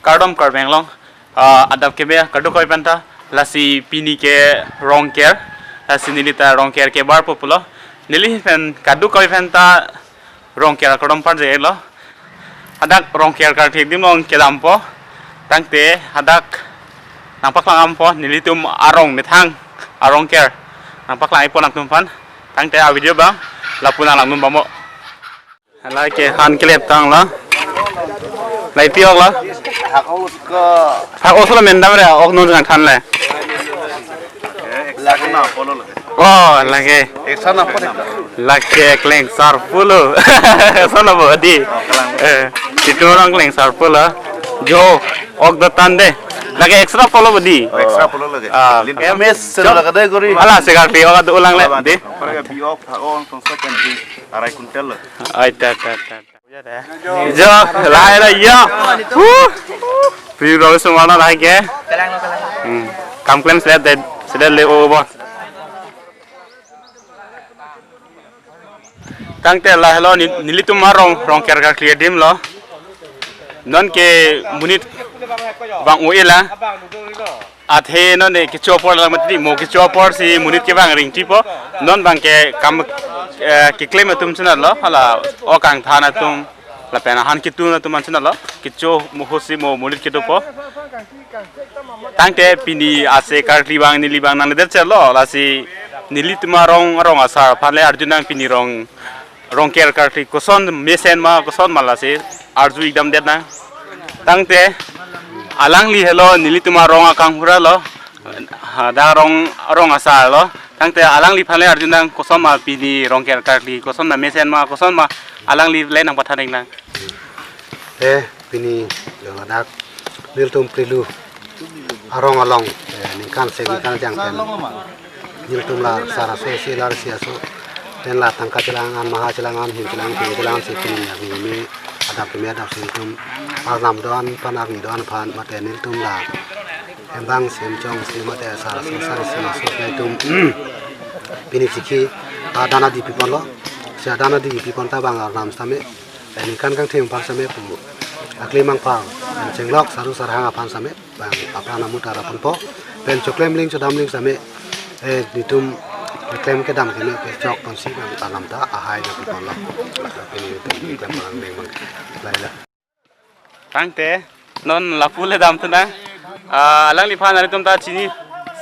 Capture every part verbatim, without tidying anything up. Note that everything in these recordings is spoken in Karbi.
Kardom Karbi Anglong, ah, adap keme kadokave aphanta, lasi pini ke Rongker, lasi neli ta Rongker kebarpo pulo, neli pen kadokave aphanta Rongker akardom parje-etlo. Hadak Rongker karkli adim along kedampo, tangte hadak nangpaklang-ampo nelitum arong methang arongker, nangpaklang-ikpo nangtumphan, tangte a video abang lapu nanglangdun bamo. Hala ke han kelep tanglo. Lai pi-oklo. Hak-ok lo ko. Hak-ok solo mendam re, ok non jang than le. Lake na polo lake. Oh, lake. Eksa na polo. Lake klengsar pulo. Solo bodi. Eh, situ orang klengsar pulo. Jo, ok do tande. Lake extra polo bodi. Extra polo lake. Ah, Lin em. Mes selo lake dai gori. Hala segar pi-ok do ulang le. Di. Para bi-ok, hak-ok tong second di. Arai kuntel lo. Ai ta ta ta. Jo, lahai lo jo. Huh. Pri rau semana lahai ke. Hmm. Kam klem sedet, sedet le o bo. Tangte lahelo ni, nelitum arong, Rongker karkli adim lo. Non ke monit vang-o-e la. Athe non ne kecho apor lang mati mo, kecho apor si monit kevang ringtipo. Non abang ke kam, eh, keklem atum chenalo, hala ok kangthan atum, lapen ahan ketun atum an chenalo, kecho mo hosi mo monit kedopo. Tangte pini ase karkli abang neli abang nangledet chelo, lasi nelitum arong, arong asar aphan le arjunang pini rong Rongker karkli koson mesen ma koson ma lasi arju-ik damdet nang. Tangte alangli helo nelitum arong akanghura lo. Hadak arong, arong asar lo. Tangte alangliphan le arjunang koson ma pini Rongker karkli koson ma mesen ma koson ma alangli le nangpathan-ik nang. Eh, pini lo ladak nelitum Prilu arong along, eh, ningkan se ningkan jang pen nelitum la sar aso isi lar isi aso pen la tangka chelang-an, maha chelang-an, him chelang, thing chelang-an si pini arni me adap keme adap si nelitum arnam do-an aphan, arni do-an aphan mate nelitum la embang si, emchong si mate sar aso sar isi aso pen nelitum pini chikhi adan adi piponlo. Si adan adi pipon ta abang arnam sitame ningkan kangtheng aphan sitame pu akli mangpang, chenglok saru sarhang aphan sitame abang apran amu ta ra ponpo, pen choklem ling chodam ling sitame, eh, nelitum keklem kedam keme kechok ponsi abang arnam ta ahai na piponlo. Pini nelitum keklem palang ling abang lahai lo. Tangte non lapu le damthu nang. Ah, alangliphan nelitum ta chini,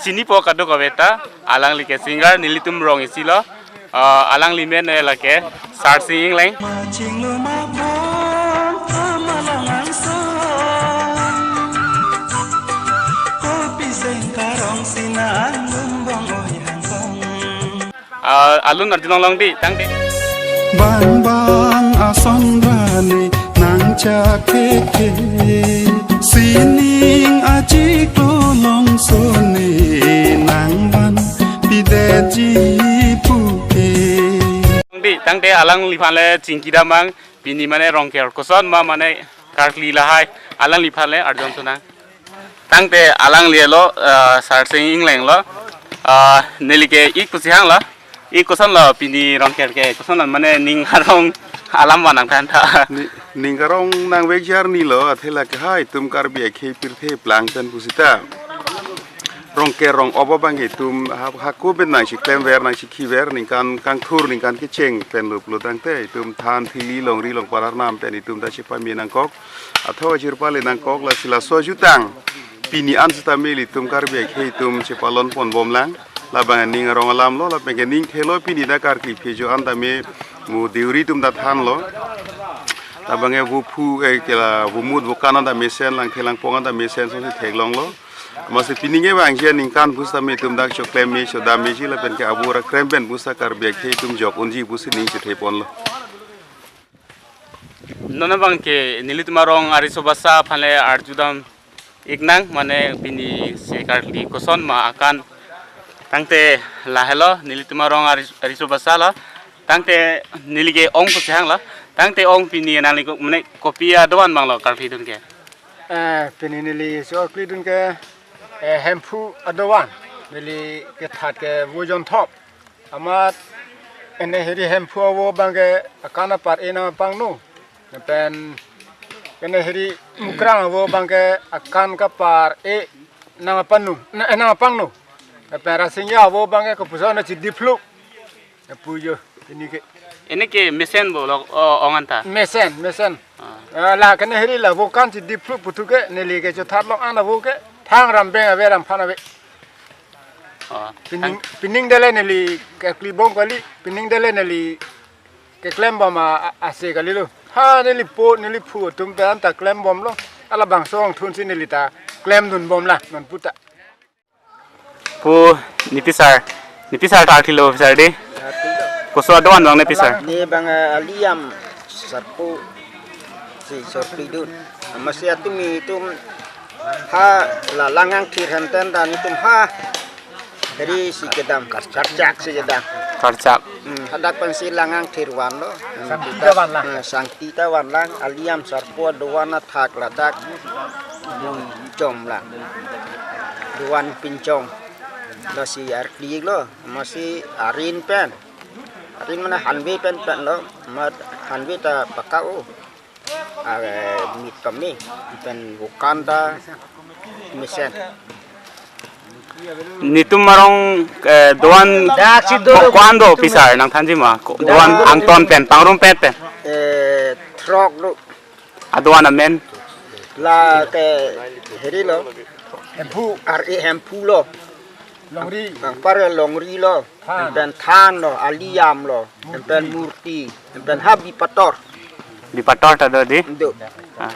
chinipo kadokave ta. Alangli ke singer, nelitum rong isi lo. Ah, alangli men ne lake Sarsing Engleng. Ah, alun arjulong long di, tangte. Bang bang ason rani nang chak keke, sining achiklo longso ne nang van pidetji puke. Di, tangte alangliphan le chingki dam abang, pini mane Rongker koson ma mane karkli lahai, alangliphan le arjunthu nang. Tangte alangli lo, eh, Sarsing Engleng lo. Eh, neli ke ik pusi hang lo. Ik koson lo pini Rongker ke, koson lo mane ning arong alam vanang than tha. Ni, ning arong nangvek jarni lo, athe lake hai itum Karbi akhei pirthe plang pen pusita. Rongker rong-op abang itum ha, hako pen nangchiklemver nangchikhiver ningkan kangthur ningkan kecheng pen lo pulo tangte itum than thili longri longpar arnam pen itum ta chepame nangkok. Atho achirpale nangkok lasi laso ajutang pini an sitame ilitum Karbi akhei atum chepalon ponbom lang. Labang ning arong alam lo, labang ke ning thelo pini ta karkli phejo an tame mo deuri atum ta thanlo. Labang ke vophu, eh, kela vomut vokan an ta mesen, langthe langpong an ta mesen, so si theklonglo. Amatsi pini ke bang je ningkan pusitame itum dak choklem me chodam meji lapen ke abura krem pen pusita Karbi akhei atum jok unji pusi ning chethe ponlo. Non abang ke nelitum arong ariso basa aphan le arjudam ik nang mane pini se karkli koson ma akan. Tangte lahelo nelitum arong ari-, ariso basa lo. Tangte neli ke ong pusi hang lo. Tangte ong pini nangli ko-, mane kopi adovan abang lo karkli dun ke. Eh, pini neli so karkli dun ke, eh, Hemphu adovan. Neli kethat ke Vojonthop. Amat ene hiri Hemphu avo abang ke akan apar ena pangno. Pen Kene heri Mukrang avo abangke akan kapar e nang apanu, na, eh, nang apangno. Lapen Rasinja avo abangke kopuson na chidiphluk. Lapu jo, ini ke. Ini ke mesen bo lo, o, ong anta. Mesen, mesen. Ah. Eh, la kene heri la avo kan chidiphluk putu ke neli ke chothat long an avo ke thang rambeng ave ramphan ave. Oh, pining, tang- pining dele neli kekli bom kali, pining dele neli keklem bom a, a, ase kali lo. Ha neli po, neli phu atum pen ta klem bom lo. Ala bangso angthun si neli ta klemdun bom la, non puta. Pu, ne pisar, ne pisar ta arthi lo pisar de. Koso adovan abang ne pisar. Ne abang, eh, Aliam sarpo si sarpidun. Amatsi atum itum ha la lang angthir hem pen dan itum ha. Heri si kedam, karchak si kedam. Karchak. Hmm, hadak pensi lang angthir vanlo. Hmm, sangti ta van lang. Hmm, sangti ta van lang, Aliam sarpo adovan athak ladak. Pinchong lang. Dovan pinchong. Lasi arkli lo, amatsi arin pen. Arin mane hanve pen pen lo, amat hanve ta paka o. Ah, mit kami, pen bukan ta mesen. Netum arong, eh, dovan dak si do ko-an do pisar nangthanji ma? Ko-, dovan angton pen, pangrum pen pen. Eh, throk do. Adovan amen. La ke heri lo. Hemphu. Ar e Hemphu lo. Longri. Angpar Longri lo. Than. Pen Than lo, Aliam lo, pen Murti, pen ha Bipator. Bipator ta do di? Do. Ah.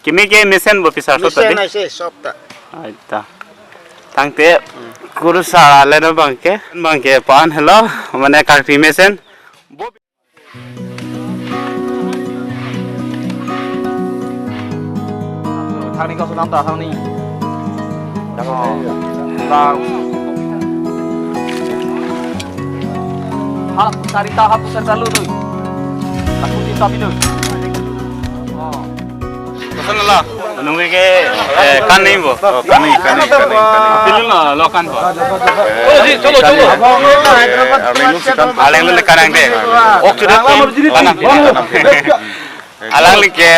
Kimi ke mesen bo pisar sop ta di? Mesen ai se sop ta. Ai ta. Tangte kurusar ale no abangke, abangke pan helo, mane karpi mesen. Bo Thangni kau sunam ta thangni. Jangan. Oh. Lang. Hap sarita hap sarita lu tu. Aku cinta pilu. Oh. Koson la? Nunggu ke, eh, kani bo. Oh, kani, kani, kani, kani. Pilu na, lo kan bo. Oh, si, cholo, cholo. Arleng lu sekan. Arleng lu sekan ang de. Ok, sudah kan. Tanam. Alang like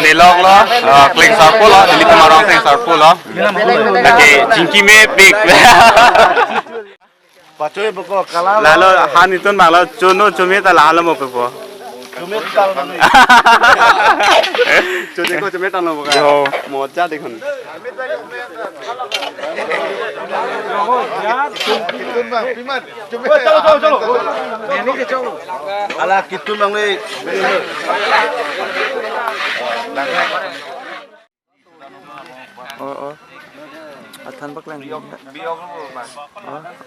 nelok lo, eh, Klengsarpo lo, nelitum arong Klengsarpo lo. Lake chingki mepik. Pachoi boko kala lo. Lalo han itum bang lo chono chome ta lalo mo pepo. Chome tal manu. Chone ko chome tal mo ka. Yo. Moja dekhun. Ala kitum bang le. Oh, oh. Athan bak lang. Oh,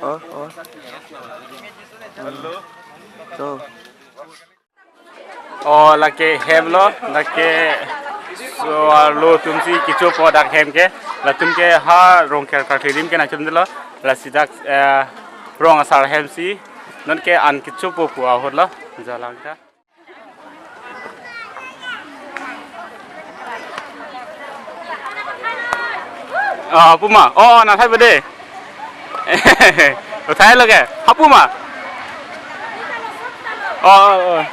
oh, oh. So. Oh, lake hem lo, lake so arlo atum si kechopo dak hem ke, latum ke ha Rongker Karklirim ke nangchom dolo, lasi dak, eh, rong asar hem si, non ke an kechopo pu ahut lo, jalang ta. Oh, puma. Oh, na thai bade. Uthai lo ke. Hapu ma. Oh, oh, oh.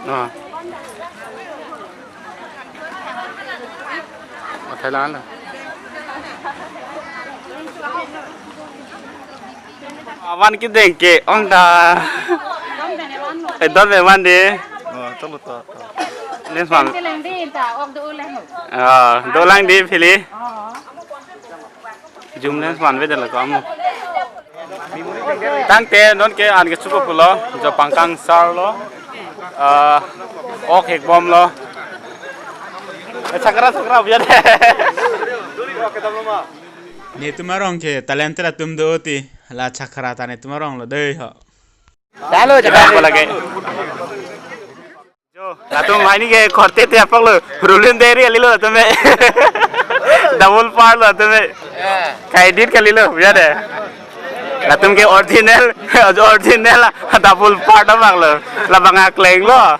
Oh. Uthai lang lo. Avan kideng ke ong ta. Eh, don be man de. Oh, tolo to. Lens man. Keleng di ta, ok do lang. Ah, do lang di pili. Oh. Zoom lens man be de la ko amo. Tangte non ke an kechopo pulo, jo pangkang sar lo. Ah, ok hek bom lo. Eh, chakra chakra biar de. Netum arong ke talented atum do ti, la chakra ta netum arong lo dei ho. Chalo, chalo. Apa lagi? Jo, latum mai ni ke korte te apak lo, rulin deri ali lo latum me. Double part lo latum me. Ka edit kali lo, ya de. Latum ke original, original, double part apak lo. Labang akleng lo.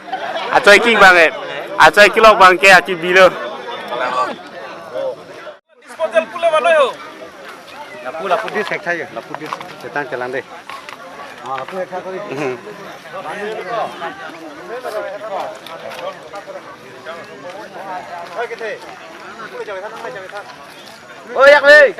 Achoi ki bang e. Achoi ki lo bang ke aki bilo. Disposal pule mano yo. Lapu, lapu dis hek thayo, lapu dis. Chetang chelang de. Oh, yak le.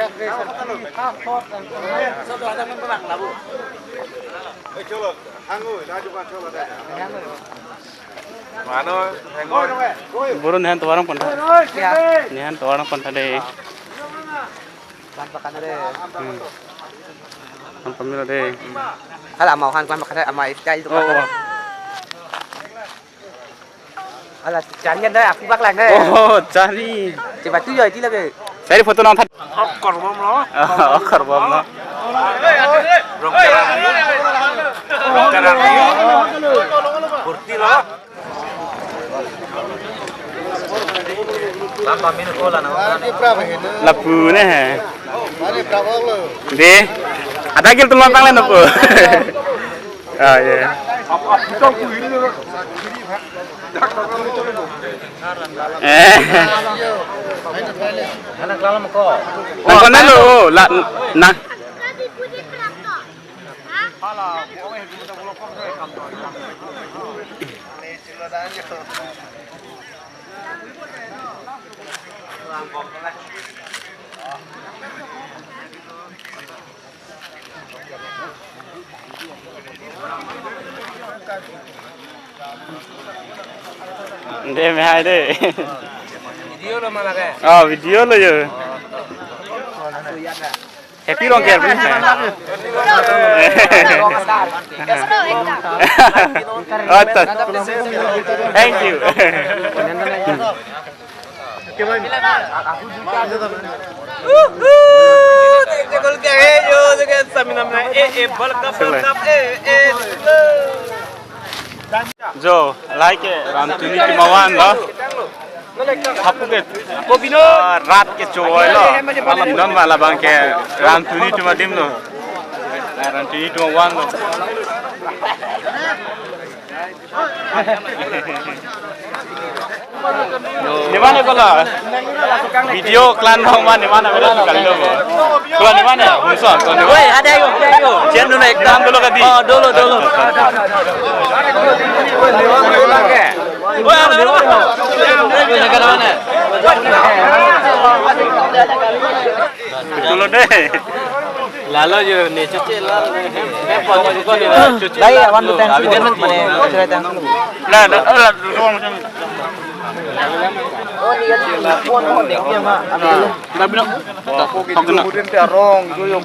Mano, hengoi. Buru nehan tovar nangpon tha. Ya. Nehan tovar nangpon tha de. Klan pakan de. Hmm. Nangpon milo de. Hala amau han klan pakan de, amau style tu. Oh, oh. Hala chari kan de, api bak lang de. Oh, chari. Coba tu ya, itu lagi. Chari photo nang tha. Okkor bomlo. Okkor bomlo. Rong kerang. Rong kerang. Burti lo. Lapu ne he. De. Ada gil tulang tang le napu. Ah, ya. Eh. Anak lalam ko. Nang kono lo, la, nang. De, me hai de. Video lo malake. Oh, video lo yo. Happy Rongker, please, man. Acha. Thank you. Jo, like Ramtuni Timawan lo. Hapu ke, ah, rat ke choi lo. Alam non ma labang ke Ramtuni Timadim lo. Ah, Ramtuni Timawan lo. Di mana ko la? Video klan hong mana, mana beda kali lo. Ko la di mana? Humson, ko la di mana? Woi, ada yo, ada yo. Jen dulu ekdam dulu kadi. Oh, dulu, dulu. Woi, ada, ada. Woi, negara mana? Dulu deh. Lalo jo ne chuche la. He pon ko ne chuche. Dai, awan tu tang. Abis dia mati. Mane, cerai tang. Lah, dah, lah, dulu macam ni. Oh, ni ya, phone, phone, dia ma. Dah bilang. Kemudian dia rong, tu yang.